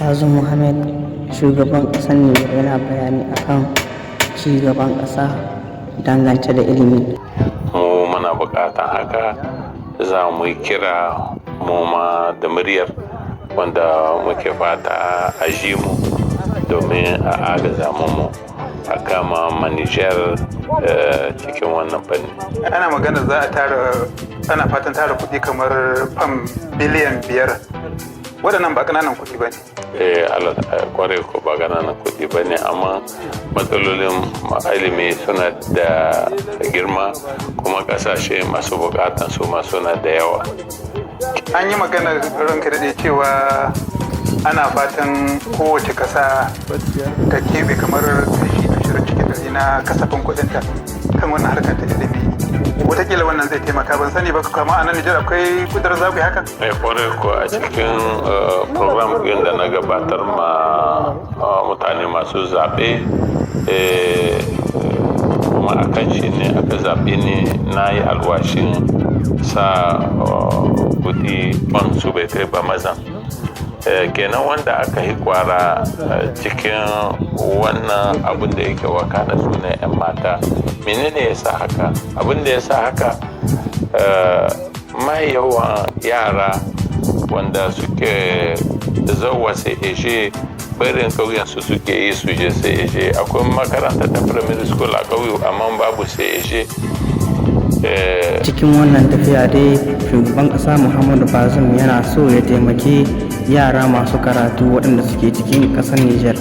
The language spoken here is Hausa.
Bazoum Mohamed, shugaban ƙasar Nijar, yana bayani akan ci gaban ƙasa dangance da ilimi. Mu muna buƙatan haka, za mu yi kira mu ma da muryar wanda muke fata a ji mu domin a agaza mu a kama ma Nijar cikin wannan fanni. Ana magana za a tara, ana fatan tara kuɗi kamar fam biliyan 5. Waɗannan ba ƙananan kuɗi ba ne. Eh, kwarai ko ba ƙananan kuɗi ba ne, amma matsalolin ilimi suna da girma, kuma ƙasashe masu buƙatan su ma suna da yawa. An yi magana, ranka daɗe, cewa ana fatan kowace ƙasa ta keɓe kamar kashi 20% na kasafin kuɗinta kan wannan harkar ta ilimi. Wataƙila wannan zai taimaka, ban sani ba, kama a nan Nijar akwai kudurar za ku yi haka? Eh, kwarai ko, a cikin program ɗin da na gabatar ma mutane masu zaɓe, kuma a kan shi ne aka zaɓe ni, na yi alwashin sa kuɗi ban su bai kai ba mazan. Kenan wanda aka yi kwara cikin wannan abin da yake wakana su ne 'yan mata. Menene ya sa haka? Abin da ya sa haka, mai yawan yara wanda suke zauwa CEG, barin ƙauyen su suke yi su je CEG. Akwai makaranta ta primary school a ƙauye, amma babu CEG. Cikin wannan tafiya dai, shugaban ƙasa Muhammadu Bazoum yana so ya taimaki yara masu karatu waɗanda suke cikin ƙasar Nijar.